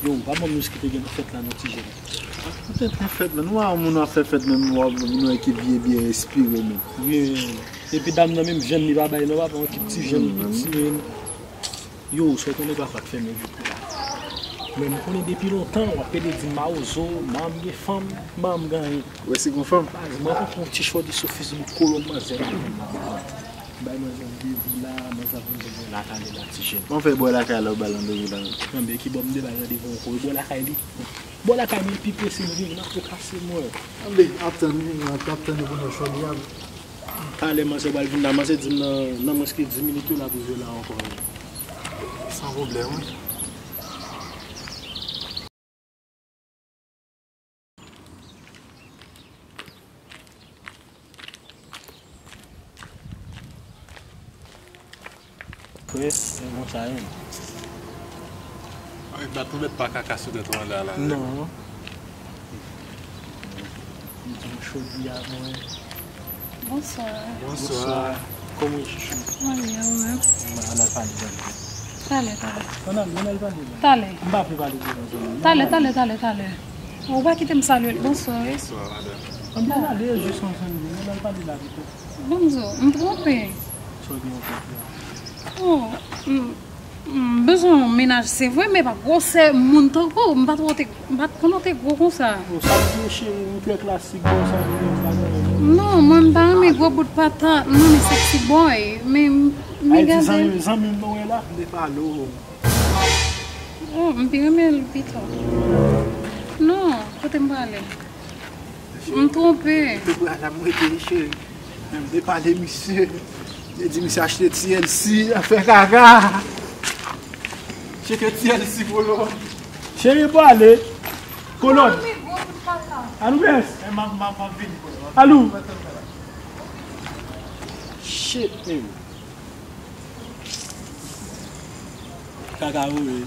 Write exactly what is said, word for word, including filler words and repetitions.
Yo, pa ban m jis ki te gen fèt la non, ti jèn. Poutèt gen fèt, men nou wè yon moun ap fè fèt, men nou wè ki byen, byen enspire, men. Wi, men. Epi dam nan menm, jèn li pa bay non, papa, yon ti jèn, piti, men. Yo, sa w konnen papa k fè men vit la. Men m konnen depi lontan, w ap pede di m mawozo, manm gen fanm, manm gen anyen. Ou wè si gon fanm? Baz, mwen konprann yon ti chòdi sou Facebook, kolon manzè. Bay manzè devi la, manzè ap vin jwenn mwen lakay la, ti jèn. Mwen fè bò lakay la, ou ba l randevou la. Anben, ki bò m te ba l randevou ankò? Bò lakay li. Bò lakay mwen pi prese, m vin, n ap tou kase mwen. Anben, ap tann, ap tann pou nou chòdi a. Talè manzè pral vin la, manzè di m nan, nan mwens ke dis minit yo l ap rive la ankò. San pwoblèm, wi. Frè, se konsa ye. Ay, bat ou mèt pa kaka sou tèt ou anlè a la. Non. M di w chòdi a mwen. Bonswa. Bonswa. Kòman w ye, chouchou? Mwen byen, ou menm? Mwen, ann al pale tande. Talè, talè. Ann al, ann al pale tande. Talè. M pa vle pale tande. Talè, talè, talè, talè. Ou pa kite m salye l. Bonswa, wi. Bonswa, madanm. Ann al pale, jis yon zanmi. Ann al pale la pito. Bon, m di w, m twonpe. Sa w gen yon twonpe a? Oh, m, m bezwen yon mennaj, se vre, men pa gwosè moun tankou w. M pa t wè w te, m pa t konnen w te gwo konsa. Bon, sa m di w, cheri, m trè klasik, bon, sa m di w, sa m di w. Non, mwen, m pa renmen gwo bout patat, m renmen sexy boy. Men, men gade. Zanmi, zanmi m nan wè la, m te pale w. Oh, m te renmen l pito. Non, kote m prale? M twonpe. Te prale a m rete, cheri. Men m te pale misye. Li di misye achte T L C, afè kaka. Cheke T L C pou yo. Cheri, prale. Kolòn. Anoubès. Alou. Shit, man. Kaka voye.